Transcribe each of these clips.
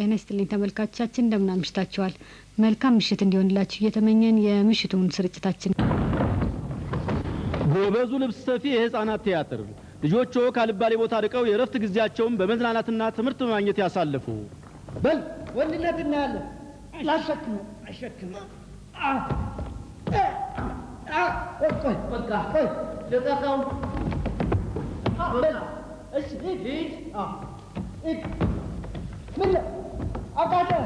ጤና ይስጥልኝ ተመልካቾቻችን፣ እንደምን አምሽታችኋል? መልካም ምሽት እንዲሆንላችሁ እየተመኘን የምሽቱን ስርጭታችን ጎበዙ ልብስ ሰፊ የህፃናት ቲያትር ልጆቹ ካልባሌ ቦታ ርቀው የእረፍት ጊዜያቸውን በመዝናናትና ትምህርት በማግኘት ያሳልፉ። በል ወንድነት እናያለን። ላሸክም አሸክም ቆይ በቃ ቆይ ልቀቀው። እሺ ሂድ ሂድ ሂድ። ምን አቃተህ?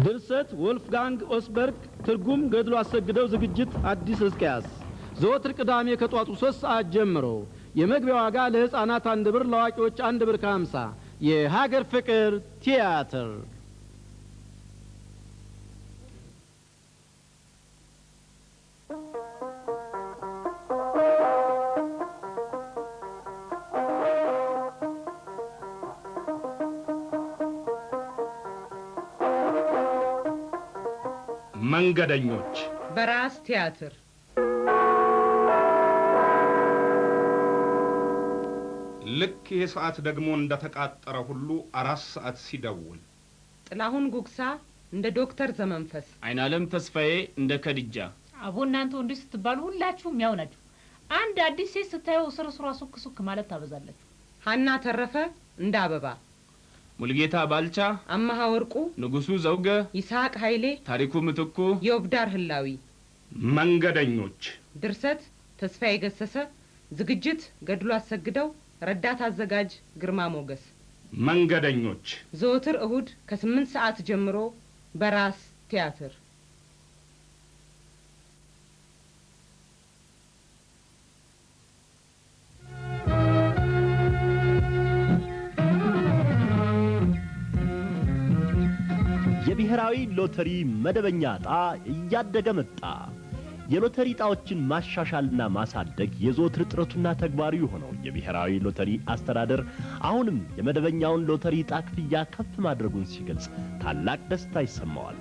ድርሰት ወልፍጋንግ ኦስበርግ፣ ትርጉም ገድሉ አሰግደው፣ ዝግጅት አዲስ ሕዝቅያስ። ዘወትር ቅዳሜ ከጧቱ 3 ሰዓት ጀምሮ። የመግቢያ ዋጋ ለህፃናት 1 ብር፣ ለአዋቂዎች 1 ብር ከ50። የሀገር ፍቅር ቲያትር። መንገደኞች በራስ ቲያትር። ልክ ይሄ ሰዓት ደግሞ እንደተቃጠረ ሁሉ 4 ሰዓት ሲደውል ጥላሁን ጉግሳ እንደ ዶክተር ዘመንፈስ፣ አይናለም ተስፋዬ እንደ ከድጃ። አቦ እናንተ ወንዶች ስትባሉ ሁላችሁም ያው ናችሁ። አንድ አዲስ ሴት ስታዩ ስር ስሯ ሱክ ሱክ ማለት ታበዛላችሁ። ሀና ተረፈ እንደ አበባ፣ ሙልጌታ ባልቻ፣ አማሃ ወርቁ፣ ንጉሱ ዘውገ፣ ይስሐቅ ኃይሌ፣ ታሪኩ ምትኩ፣ የወብዳር ህላዊ። መንገደኞች። ድርሰት ተስፋዬ ገሰሰ፣ ዝግጅት ገድሉ አሰግደው፣ ረዳት አዘጋጅ ግርማ ሞገስ። መንገደኞች ዘወትር እሁድ ከ8 ሰዓት ጀምሮ በራስ ቲያትር። የብሔራዊ ሎተሪ መደበኛ ዕጣ እያደገ መጣ። የሎተሪ ዕጣዎችን ማሻሻልና ማሳደግ የዘወትር ጥረቱና ተግባሩ የሆነው የብሔራዊ ሎተሪ አስተዳደር አሁንም የመደበኛውን ሎተሪ ዕጣ ክፍያ ከፍ ማድረጉን ሲገልጽ ታላቅ ደስታ ይሰማዋል።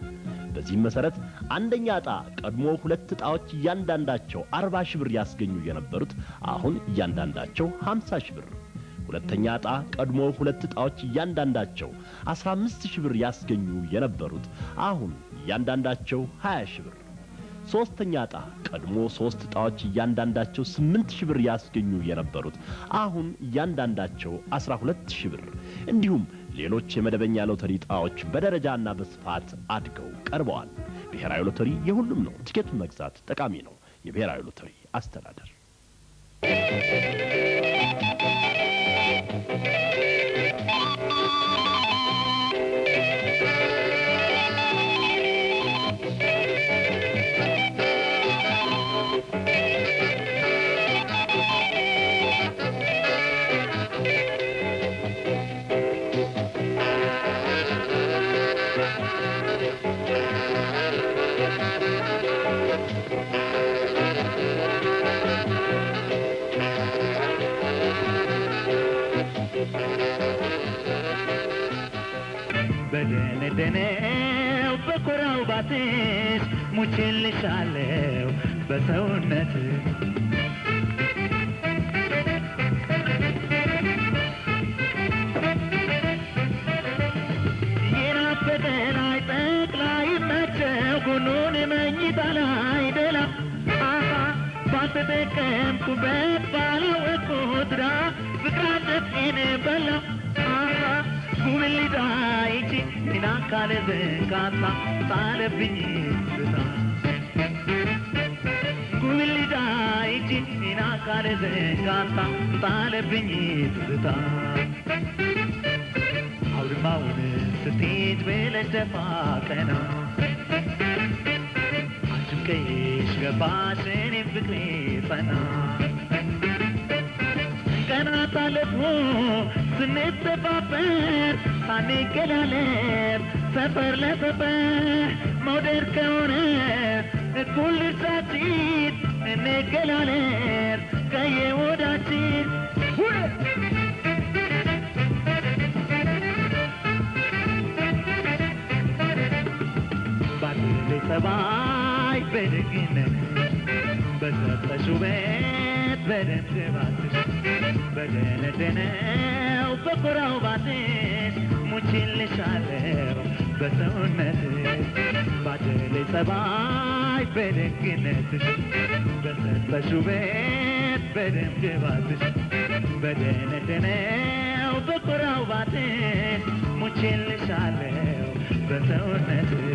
በዚህም መሰረት አንደኛ ዕጣ ቀድሞ 2 ዕጣዎች እያንዳንዳቸው 40 ሺህ ብር ያስገኙ የነበሩት አሁን እያንዳንዳቸው 50 ሺህ ብር፣ ሁለተኛ ዕጣ ቀድሞ 2 ዕጣዎች እያንዳንዳቸው 15 ሺህ ብር ያስገኙ የነበሩት አሁን እያንዳንዳቸው 20 ሺህ ብር፣ ሶስተኛ ዕጣ ቀድሞ 3 ዕጣዎች እያንዳንዳቸው 8 ሺህ ብር ያስገኙ የነበሩት አሁን እያንዳንዳቸው 12 ሺህ ብር፣ እንዲሁም ሌሎች የመደበኛ ሎተሪ ዕጣዎች በደረጃና በስፋት አድገው ቀርበዋል። ብሔራዊ ሎተሪ የሁሉም ነው። ቲኬቱን መግዛት ጠቃሚ ነው። የብሔራዊ ሎተሪ አስተዳደር። በደነደነው በኮራው ባትሽ ሙችልሻለው በሰውነት የናፈቀ ላይ ጠቅላይ መቸው ጎኑን መኝታ ላይ ደላ ባልተጠቀምኩበት ባላወቅኩት ዳ ፍቅር አንጀቴን በላ ጉብሊዳ ይቺ ናካለ ዘንካታ ጣለብኝ ትዝታ ጉብሊዳ ይቺ ናካለ ዘንካታ ጣለብኝ ትዝታ አውድማውን ስትሄድ ብለሽ ደፋ ቀና አንቺም ቀይሽ ገባሽ እኔም ፍቅሬ ጸና ቀናት አለፉ ስንተፋፈር ሳንገላለጥ ሰፈር ለሰፈር መውደድ ከሆነ እኩል ድርሻችን እንገላለጥ ከየወዳችን። ባለኝ ጸባይ በደግነት በሰጠሽ ውበት በደም ግባትሽ በደነደነው በኮራው ባትሽ ሙችልሻለው በሰውነትሽ ባደሌ ጸባይ በደግነትሽ በሰጠሽ ውበት በደም ግባትሽ በደነደነው በኮራው ባትሽ ሙችልሻለው በሰውነትሽ።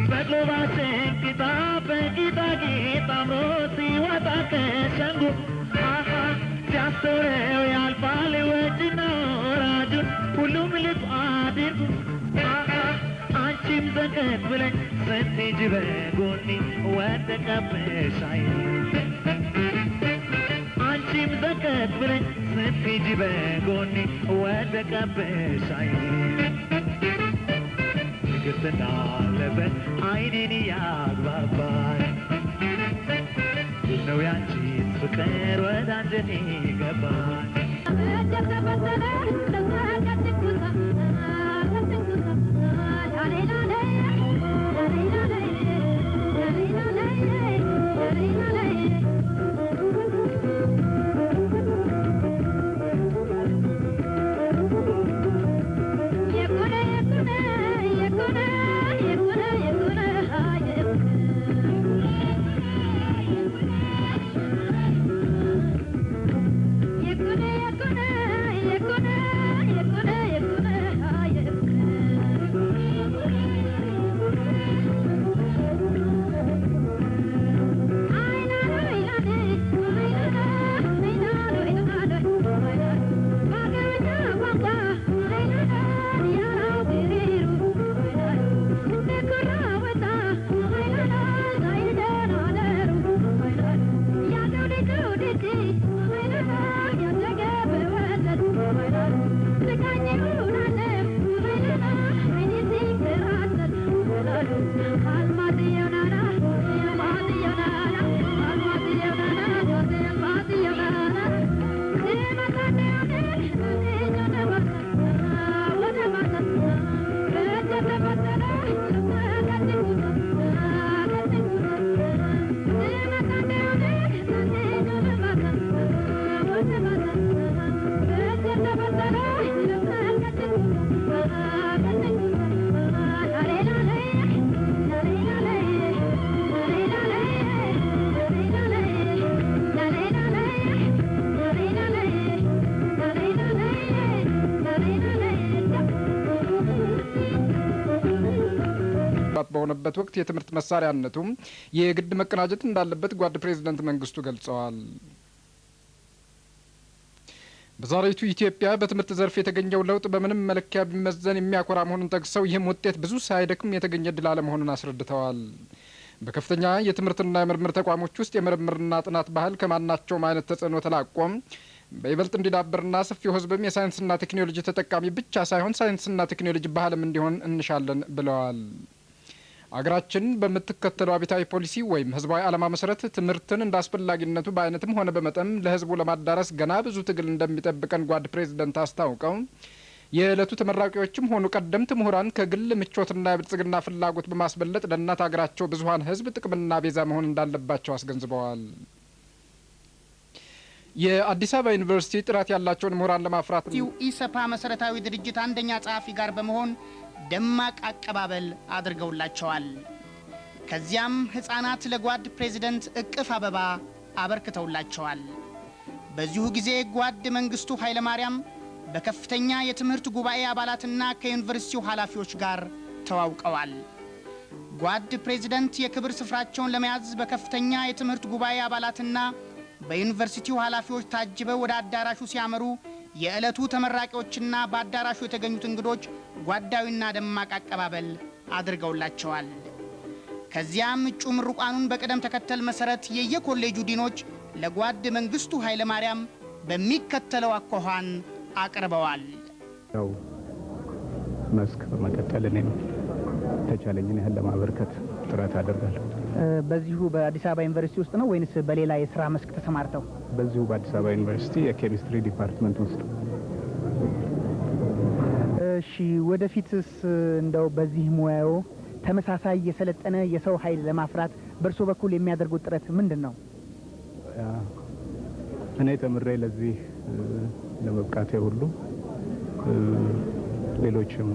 በግሎባችን ቂጣ በጌጣጌጥ አምሮ ሲወጣ ከሸንጎ አሃ ሲያስተውለው ያልፋል ወጪና ወራጁን ሁሉም ልብ አድርጎ አሃ አንቺም ዘንቀት ብለሽ ስትሄጂ በጎኔ ወደቀብሽ ዓይኔ አንቺም ዘንቀት ብለሽ ስትሄጂ በጎኔ ወደቀብሽ ዓይኔ ትዕግስት እንዳለበት ዓይኔን ያግባባል ነው ያንቺስ ፍቅር ወደ አንጀቴ ገባል። በሆነበት ወቅት የትምህርት መሳሪያነቱ የግድ መቀናጀት እንዳለበት ጓድ ፕሬዝዳንት መንግስቱ ገልጸዋል። በዛሬቱ ኢትዮጵያ በትምህርት ዘርፍ የተገኘው ለውጥ በምንም መለኪያ ቢመዘን የሚያኮራ መሆኑን ጠቅሰው ይህም ውጤት ብዙ ሳይደክም የተገኘ ድል አለመሆኑን አስረድተዋል። በከፍተኛ የትምህርትና የምርምር ተቋሞች ውስጥ የምርምርና ጥናት ባህል ከማናቸውም አይነት ተጽዕኖ ተላቆም በይበልጥ እንዲዳብርና ሰፊው ሕዝብም የሳይንስና ቴክኖሎጂ ተጠቃሚ ብቻ ሳይሆን ሳይንስና ቴክኖሎጂ ባህልም እንዲሆን እንሻለን ብለዋል። አገራችን በምትከተለው አብዮታዊ ፖሊሲ ወይም ህዝባዊ ዓላማ መሰረት ትምህርትን እንዳስፈላጊነቱ በአይነትም ሆነ በመጠን ለህዝቡ ለማዳረስ ገና ብዙ ትግል እንደሚጠብቀን ጓድ ፕሬዝዳንት አስታውቀው የዕለቱ ተመራቂዎችም ሆኑ ቀደምት ምሁራን ከግል ምቾትና የብልጽግና ፍላጎት በማስበለጥ ለእናት አገራቸው ብዙሃን ህዝብ ጥቅምና ቤዛ መሆን እንዳለባቸው አስገንዝበዋል። የአዲስ አበባ ዩኒቨርሲቲ ጥራት ያላቸውን ምሁራን ለማፍራት ኢሰፓ መሰረታዊ ድርጅት አንደኛ ጸሐፊ ጋር በመሆን ደማቅ አቀባበል አድርገውላቸዋል። ከዚያም ህፃናት ለጓድ ፕሬዝዳንት እቅፍ አበባ አበርክተውላቸዋል። በዚሁ ጊዜ ጓድ መንግስቱ ኃይለማርያም በከፍተኛ የትምህርት ጉባኤ አባላትና ከዩኒቨርሲቲው ኃላፊዎች ጋር ተዋውቀዋል። ጓድ ፕሬዝዳንት የክብር ስፍራቸውን ለመያዝ በከፍተኛ የትምህርት ጉባኤ አባላትና በዩኒቨርሲቲው ኃላፊዎች ታጅበው ወደ አዳራሹ ሲያመሩ የዕለቱ ተመራቂዎችና በአዳራሹ የተገኙት እንግዶች ጓዳዊና ደማቅ አቀባበል አድርገውላቸዋል። ከዚያም እጩ ምሩቃኑን በቅደም ተከተል መሰረት የየኮሌጁ ዲኖች ለጓድ መንግስቱ ኃይለማርያም በሚከተለው አኳኋን አቅርበዋል። ያው መስክ በመቀጠል እኔም ተቻለኝን ያህል ለማበርከት ጥረት አደርጋለሁ። በዚሁ በአዲስ አበባ ዩኒቨርሲቲ ውስጥ ነው ወይንስ በሌላ የስራ መስክ ተሰማርተው? በዚሁ በአዲስ አበባ ዩኒቨርሲቲ የኬሚስትሪ department ውስጥ። እሺ፣ ወደፊትስ እንደው በዚህ ሙያው ተመሳሳይ የሰለጠነ የሰው ኃይል ለማፍራት በእርሶ በኩል የሚያደርጉት ጥረት ምንድን ነው? እኔ ተምሬ ለዚህ ለመብቃቴ ሁሉ ሌሎችም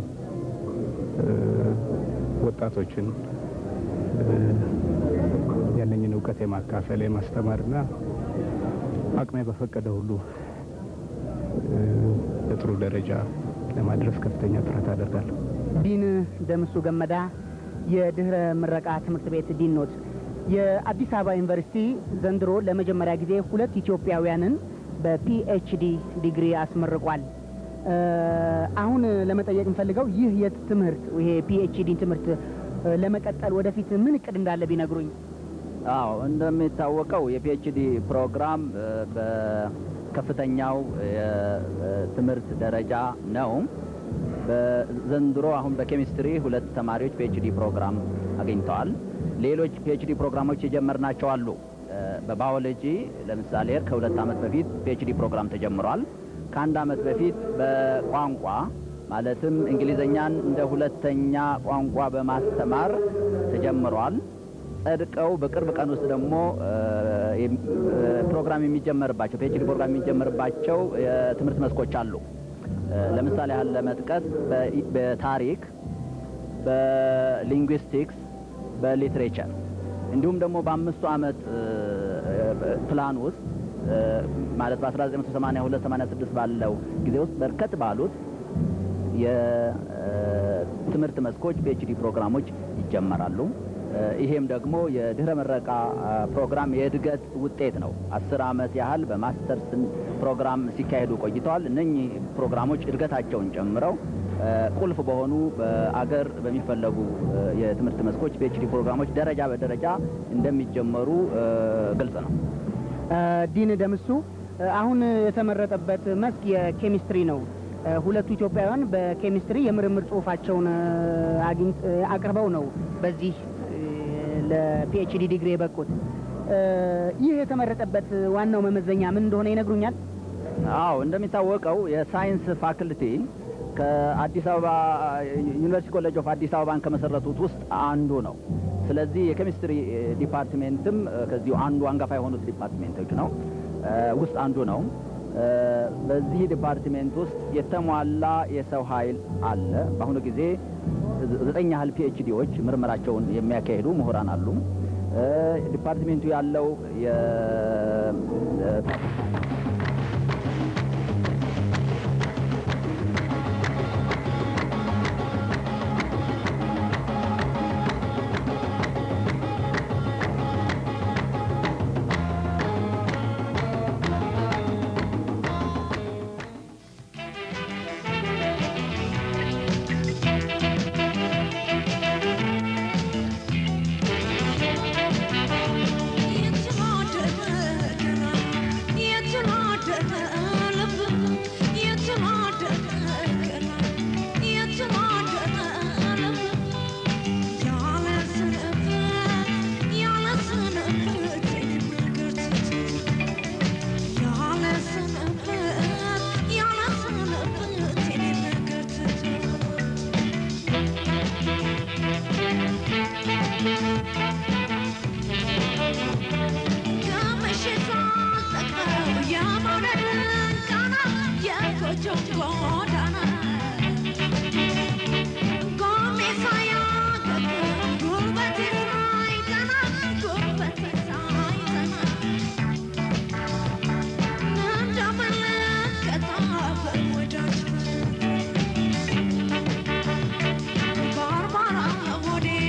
ወጣቶችን ያለኝን እውቀት የማካፈል፣ የማስተማርና አቅሜ በፈቀደ ሁሉ በጥሩ ደረጃ ለማድረስ ከፍተኛ ጥረት አደርጋለሁ። ዲን ደምሱ ገመዳ የድህረ ምረቃ ትምህርት ቤት ዲን ኖት። የአዲስ አበባ ዩኒቨርሲቲ ዘንድሮ ለመጀመሪያ ጊዜ 2 ኢትዮጵያውያንን በ PhD ዲግሪ አስመርቋል። አሁን ለመጠየቅ የምፈልገው ይህ የትምህርት ይሄ PhD ትምህርት ለመቀጠል ወደፊት ምን እቅድ እንዳለ ቢነግሩኝ። አዎ፣ እንደሚታወቀው የ PhD ፕሮግራም በከፍተኛው የትምህርት ደረጃ ነው። በዘንድሮ አሁን በኬሚስትሪ 2 ተማሪዎች PhD ፕሮግራም አግኝተዋል። ሌሎች PhD ፕሮግራሞች የጀመርናቸው አሉ። በባዮሎጂ ለምሳሌ ከ2 ዓመት በፊት PhD ፕሮግራም ተጀምሯል። ከ1 ዓመት በፊት በቋንቋ ማለትም እንግሊዘኛን እንደ ሁለተኛ ቋንቋ በማስተማር ተጀምሯል። ጸድቀው በቅርብ ቀን ውስጥ ደግሞ ፕሮግራም የሚጀመርባቸው PhD ፕሮግራም የሚጀመርባቸው የትምህርት መስኮች አሉ። ለምሳሌ ያህል ለመጥቀስ በታሪክ፣ በ linguistics፣ በ literature እንዲሁም ደግሞ በ5 ዓመት ፕላን ውስጥ ማለት በ1982-86 ባለው ጊዜ ውስጥ በርከት ባሉት የትምህርት መስኮች PhD ፕሮግራሞች ይጀመራሉ። ይሄም ደግሞ የድህረ ምረቃ ፕሮግራም የእድገት ውጤት ነው። 10 ዓመት ያህል በማስተርስ ፕሮግራም ሲካሄዱ ቆይተዋል። እነኚህ ፕሮግራሞች እድገታቸውን ጨምረው ቁልፍ በሆኑ በአገር በሚፈለጉ የትምህርት መስኮች PhD ፕሮግራሞች ደረጃ በደረጃ እንደሚጀመሩ ግልጽ ነው። ዲን ደምሱ፣ አሁን የተመረጠበት መስክ የኬሚስትሪ ነው። 2 ኢትዮጵያውያን በኬሚስትሪ የምርምር ጽሁፋቸውን አቅርበው ነው በዚህ ለ PhD ዲግሪ የበቁት። ይህ የተመረጠበት ዋናው መመዘኛ ምን እንደሆነ ይነግሩኛል? አዎ፣ እንደሚታወቀው የሳይንስ ፋክልቲ ከአዲስ አበባ University College of አዲስ አበባን ከመሰረቱት ውስጥ አንዱ ነው። ስለዚህ የኬሚስትሪ department ም ከዚሁ አንዱ አንጋፋ የሆኑት department ኦች ነው ውስጥ አንዱ ነው። በዚህ department ውስጥ የተሟላ የሰው ኃይል አለ። በአሁኑ ጊዜ 9 ያህል PhD ዎች ምርመራቸውን የሚያካሂዱ ምሁራን አሉ። department ኡ ያለው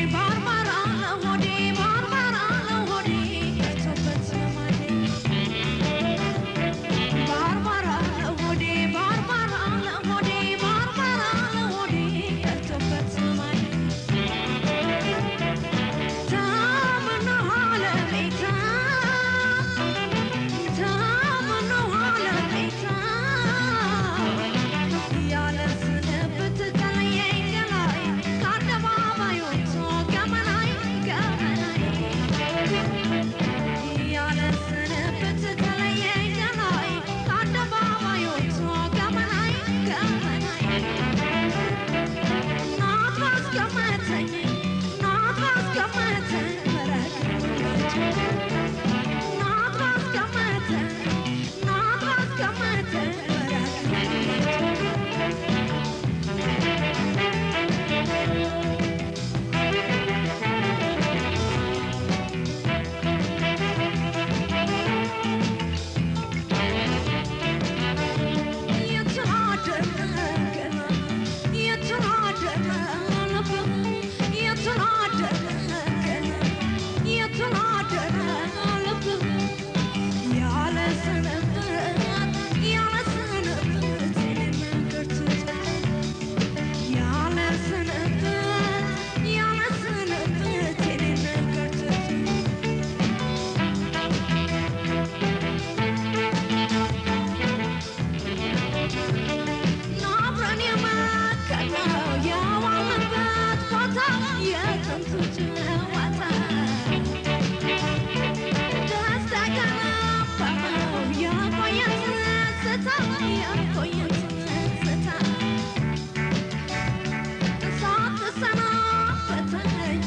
Barbara,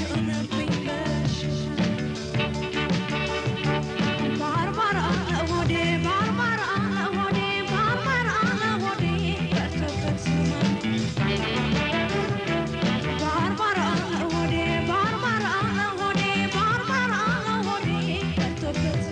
ሆነብኝ በሽታ። ባርባራ ሆዴ ባርባራ ሆዴ ባርባራ ሆዴ ቀርቶበት ባርባራ ሆዴ ባርባራ ሆዴ ባርባራ ሆዴ ቀርቶበት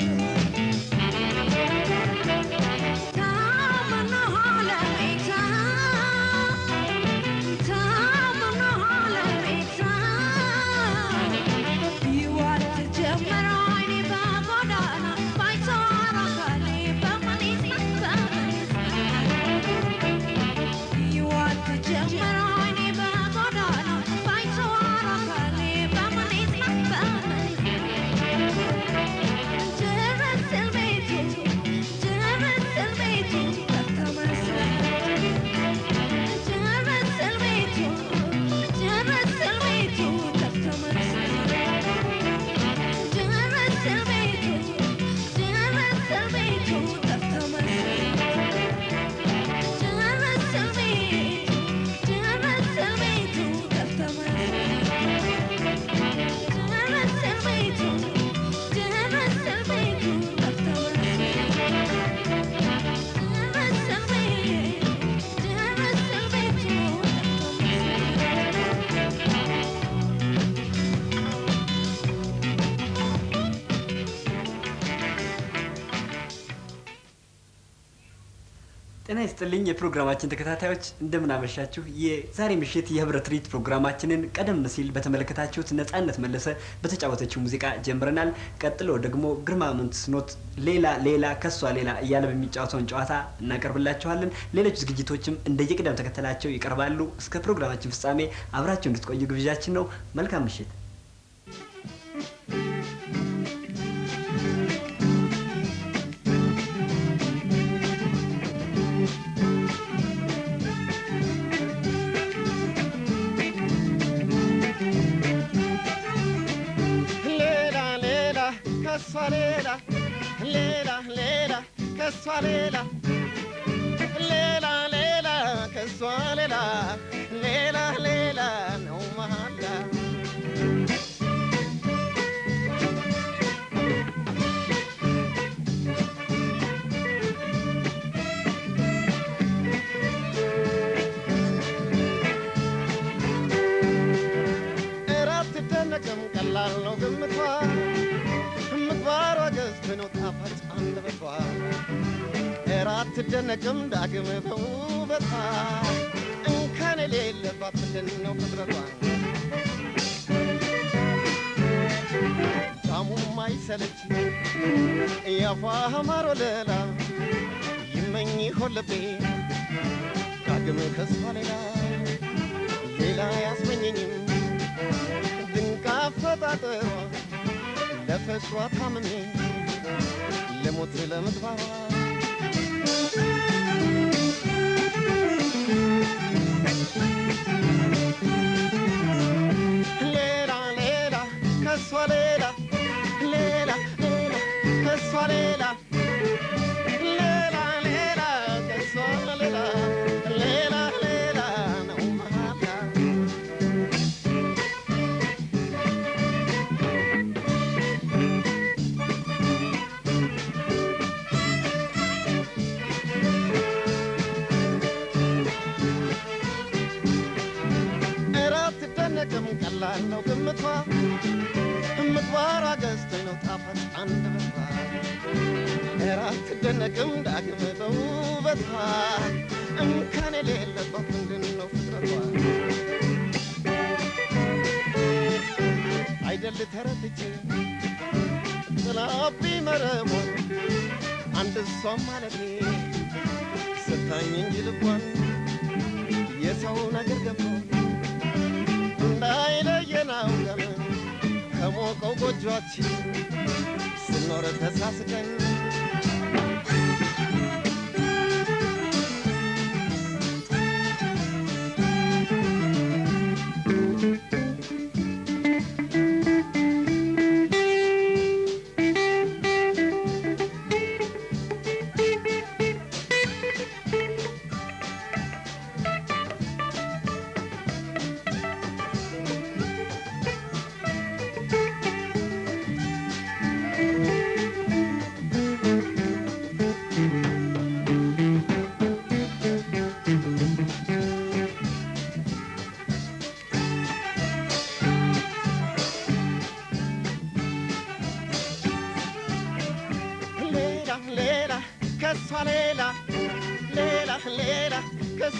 ጤና ይስጥልኝ የፕሮግራማችን ተከታታዮች፣ እንደምን አመሻችሁ። የዛሬ ምሽት የህብረት ትርኢት ፕሮግራማችንን ቀደም ሲል በተመለከታችሁት ነጻነት መለሰ በተጫወተችው ሙዚቃ ጀምረናል። ቀጥሎ ደግሞ ግርማ ምንትስኖት ሌላ ሌላ ከሷ ሌላ እያለ በሚጫወተውን ጨዋታ እናቀርብላችኋለን። ሌሎች ዝግጅቶችም እንደየቅደም ተከተላቸው ይቀርባሉ። እስከ ፕሮግራማችን ፍጻሜ አብራችሁ እንድትቆዩ ግብዣችን ነው። መልካም ምሽት። ሌላ ሌላ ከሷ ሌላ ሌላ ሌላ ከሷ ሌላ ሌላ ሌላ ከሷ ሌላ ሌላ ሌላ ነው መሃላ። እራት ትደነቅም ቀላል ነው ግምቷ፣ ምግባሯ ገዝት ነው ጣፋጭ አንደበቷ። እራት ትደነቅም ዳግም በውበቷ፣ እንከን የሌለባት ምንድን ነው ፍጥረቷ? ጣሙም አይሰለች ያፏ ማር ወለላ፣ ይመኝ ይሆን ልቤ ዳግም ከሷ ሌላ ሌላ ያስመኘኝም ድንቅ አፈጣጠሯ፣ ለፍቅሯ ታምሜ ልሞት ለምግባሯ። ሌላ ሌላ ከሷ ሌላ ሌላ ሌላ ከሷ ሌላ ሌላ ሌላ ከሷ ሌላ ሌላ ሌላ ነው መሃላ። እራት ትደነቅም ቀላል ነው ግምቷ፣ ምግባሯ ገዝቶኝ ነው ጣፋጭ አንደበቷ። እራት ትደነቅም ዳግም በውበቷ፣ እንከን የሌለባት ምንድን ነው ፍጥረቷ? አይደል ተረትቼ ጥላብኝ መረቧን አንድ እሷም ማለቴ ስታኝ እንጂ ልቧን የሰው ነገር ገብቶ እንዳይለየን አውቀን ከሞቀው ጎጇችን ስኖር ተሳስቀን።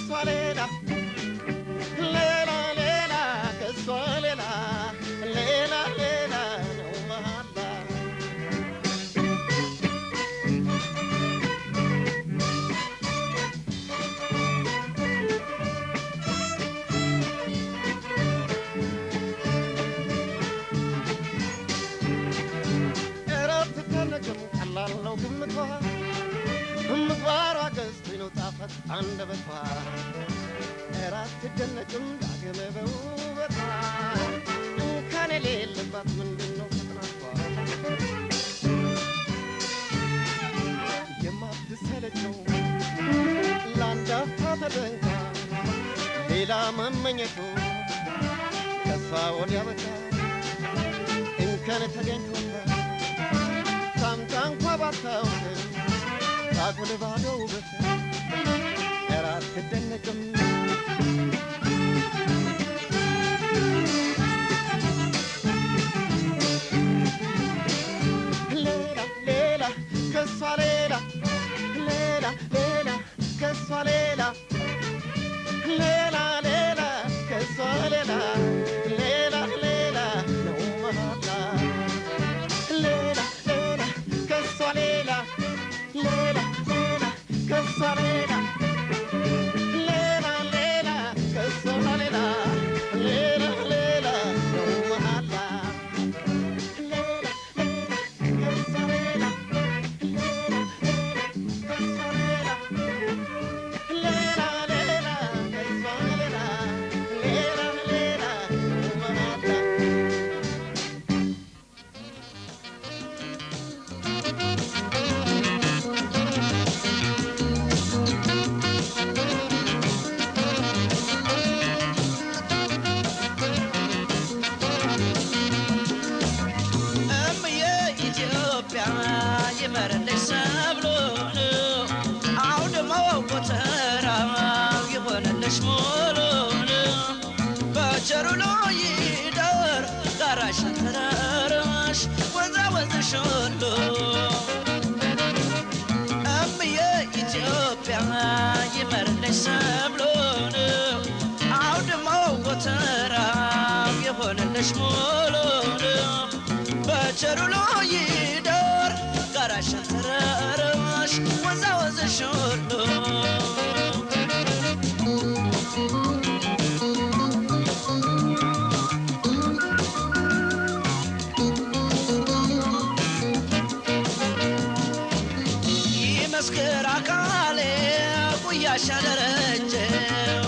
ከሷ ሌላ ሌላ ሌላ ከሷ ሌላ ሌላ ሌላ ነው መሃላ። እረፍት ተነግም ቀላል ነው ግምቷ፣ ምግባሯ ገዝቶኝ ነው ጣፋጭ አንደበቷ። ኧረ አትደነቅም ዳግም በውበቷ፣ እንከን የሌለባት ምንድን ነው ፍጥነቷ? የማትሰለቸው ለአንድ አፍታ ተደንቃ ሌላ መመኘቱ ከሷ ወዲያ በቃ እንከን ተገኝቶባት ታምጣ እንኳ ባታውቅ ታጉል ባዶ ውበት። ኧረ አትደነቅም። ሌላ ሌላ ከሷ ሌላ ሌላ ሌላ ከሷ ሌላ ሌላ ሌላ ከሷ ሌላ ሌላ ሌላ ነው መሃላ። ሌላ ሌላ ከሷ ሌላ ሌላ ሌላ ከሷ ሌላ ሌላ ሌላ ከሷ ሌላ ሌላ ሌላ ነው መሃላ። ሌላ ሌላ ከሷ ሌላ ሌላ ከሷ ሌላ ሌላ ሌላ ከሷ ሌላ ሌላ ሌላ ነው መሃላ። እምዬ ኢትዮጵያ ይመረልሽ ሰብሉን፣ አውድማው ጎተራው ይሆንልሽ ሙሉን፣ በቸሩ ይደር ጋራሽ ተራራሽ ወንዛ ወንዝሽ ሁሉ። እምዬ ኢትዮጵያ ይመርልሽ ሰብሉን፣ አውድማው ጎተራው ይሆንልሽ ሙሉን፣ በቸሩ ይደር ጋራሽ ተራራሽ ወንዛ ወንዝሽ ሁሉ። ይመስክር አካሌ ጉያሽ ያደረጀው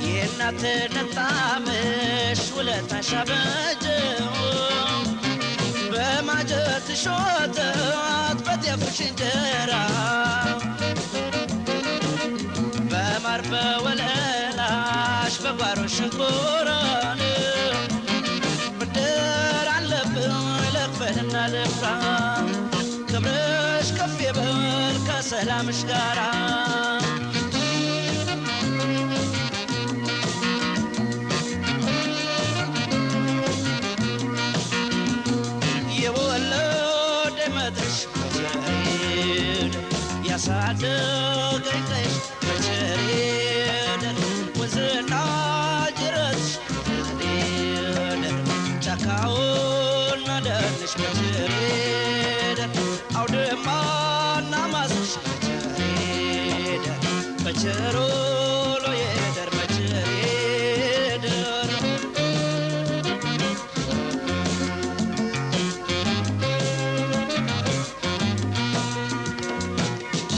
የእናትነት ጣምሽ ውለታሽ አበጀው፣ በማጀትሽ ወተት በጤፍሽ እንጀራ በማር በወለላሽ በጓሮ ሽንኮራን ብድር አለብን ልክፈልና ልፍራ፣ ክብርሽ ከፍ ይበል ከሰላምሽ ጋራ። የወለደ መድረሽ በቸሬድ ያሳደገኝ ቀይሽ በቸሬድ ወንዝና ጅረትሽ በቸሬድ ጫካውና ደንሽ በቸሬድ አውድማና ማስሽ በቸሬድ በቸሮ የደር በቸሬድ።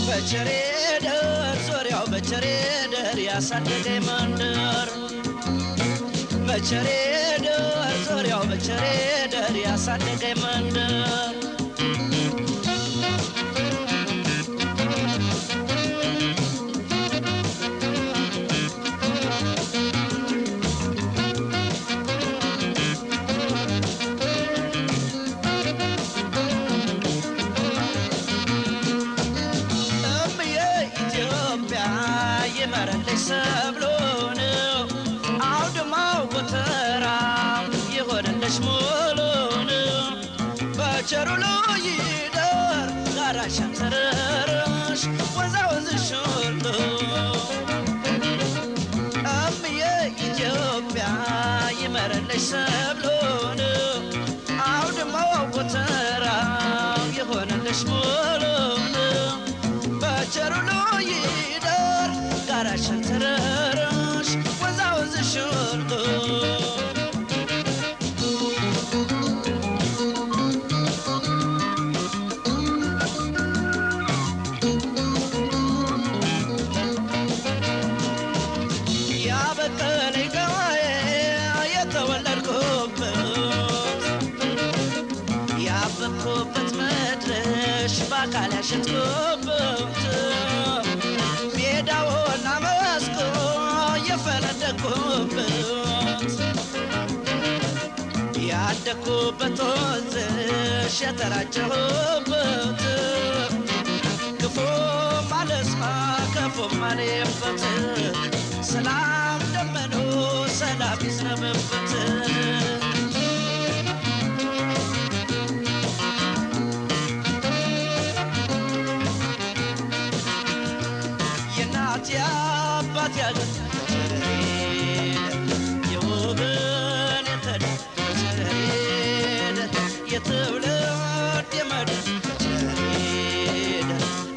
በቸሬ ደር ዙሪያው በቸሬ ደር ያሳደገኝ መንደር፣ በቸሬ ደር ዙሪያው በቸሬ ደር ያሳደገኝ መንደር። እምዬ ኢትዮጵያ ይመረልሽ ሰብሉን፣ አውድማው ጎተራው ይሆንልሽ ሙሉን፣ በቸሩ ይደር ጋራሽ ተራራሽ ወንዛ ወንዝሽ ሁሉ። እምዬ ኢትዮጵያ ይመረልሽ ሰብሉን አውድማው ጎተራው የሆነልሽ ሙሉን በቸር ውሎ ይደር ጋራሽን ተራራሽ ወንዛ ወንዝሽ ሁሉ። ያበቀለኝ ገባዬ የተወለድኩበት ያበቅኩበት ምድርሽ በአካል ያሸጥኩበት ሜዳውና መስኩ የፈነደቅኩበት ያደግኩበት ወንዝሽ የተራጨሁበት ክፉ አልስማ ክፉ አልየበት ሰላም ደመኖ ሰላም ይዝነብበት። የእናት የአባት ያገር የወገን የተዳር የትውልድ የመድር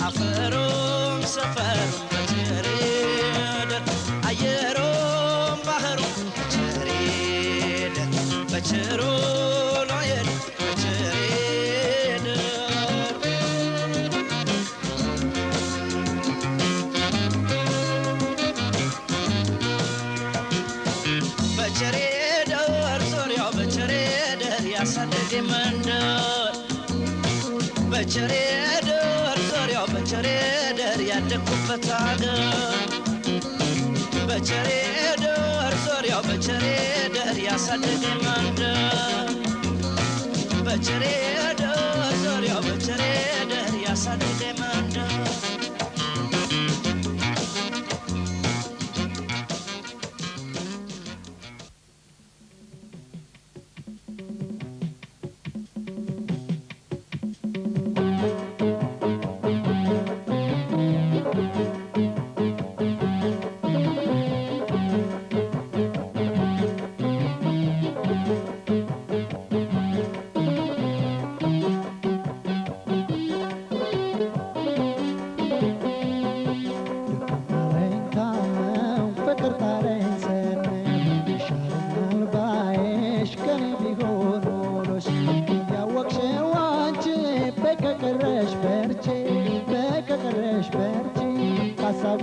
አፈሩም ሰፈሩም በቸሬደ አየሩም ባህሩም በቸሬደ በቸሩ ሎየድ በቸሬደ። በቸሬደር ዙሪያው በቸሬደር ያሳደገኝ መንደር በቸሬደር ዙሪያው በቸሬደር ያደግኩበት አገር በቸሬደር ዙሪያው በቸሬደር ያሳደገኝ መንደር በቸሬደር ዙሪያው በቸሬደር ያሳደገኝ መንደር።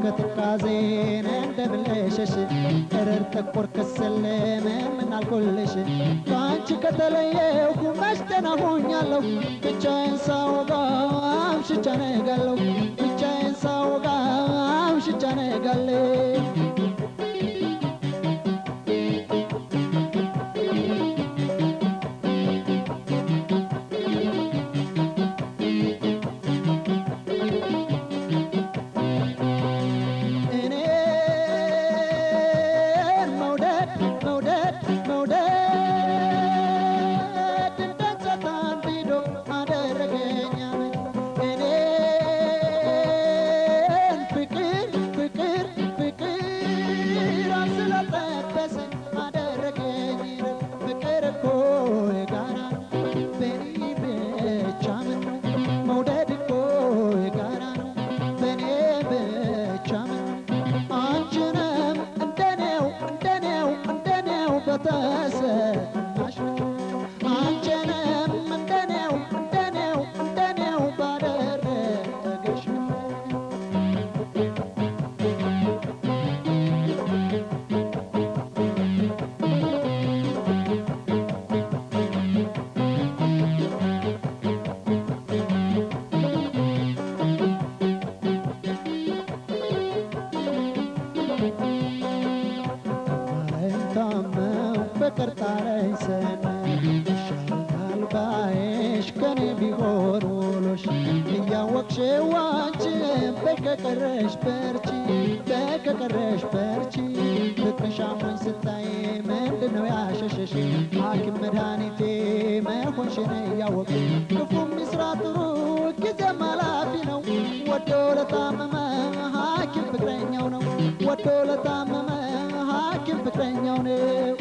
ከትካዜን እንደምልሽሽ እረር ጥቁር ክስል ምን አልኩልሽ ከአንቺ ከተለየሁ መች ደህና ሆኛለሁ ብቻዬን ሳወጋ አምሽቼ ነጋለሁ ብቻዬን ሳወጋ አምሽቼ ነጋለሁ። በከቀረሽ በርቺ ፍቅርሽ አሞኝ ስታይ ምንድነው ያሸሸሽ ሐኪም መድኃኒቴ መሆንሽን እያወቅሽ ክፉም ይስራ ጥሩ ጊዜም ኃላፊ ነው ወዶ ለታመመ ሐኪም ፍቅረኛው ነው ወዶ ለታመመ ሐኪም ፍቅረኛው ነው።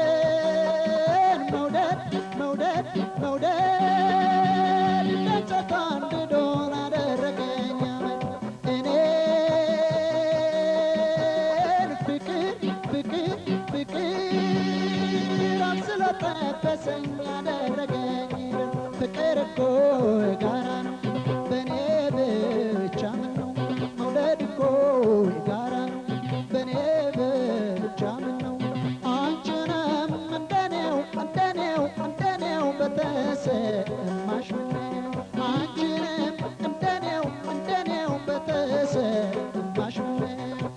እኔን መውደድ መውደድ መውደድ እንደ አንድዶን አደረገኝ አመድ እኔን ፍቅር ፍቅር ፍቅር አብስሎ ጠበሰኝ አደረገኝ ፍቅር እኮ የጋራ ነው በእኔ ብቻ ምን ነው መውደድ እኮ የጋራ ነው በእኔ ብቻ ምን ነው አንቺንም እንደኔው እንደኔው እንደኔው በተሰማሽ ምነው አንቺንም እንደኔው እንደኔው በተሰማሽ ምነው።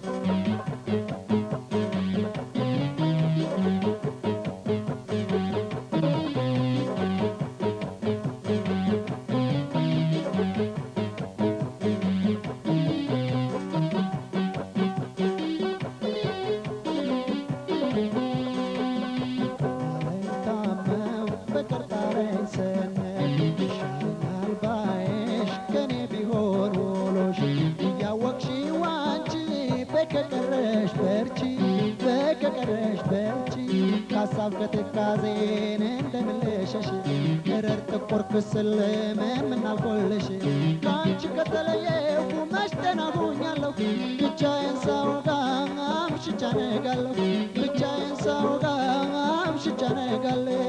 ታመው ፍቅር ጣረኝ ስንል ይሻለኛል ባይሽ ከኔ ቢሆን ውሎሽ እያወቅሽው አንቺ በከቀረሽ በርቺ በከቀረሽ በርቺ ከሀሳብ ከትካዜን እንደምልሸሽ እረር ጥቁር ክስል ምናልቆልሽ ከአንቺ ከተለየሁ መች ደህና ሆኛለሁ ብቻዬን ሳወጋ አምሽቼ አነጋለሁ ብቻዬን ሳወጋ አምሽቼ አነጋለሁ።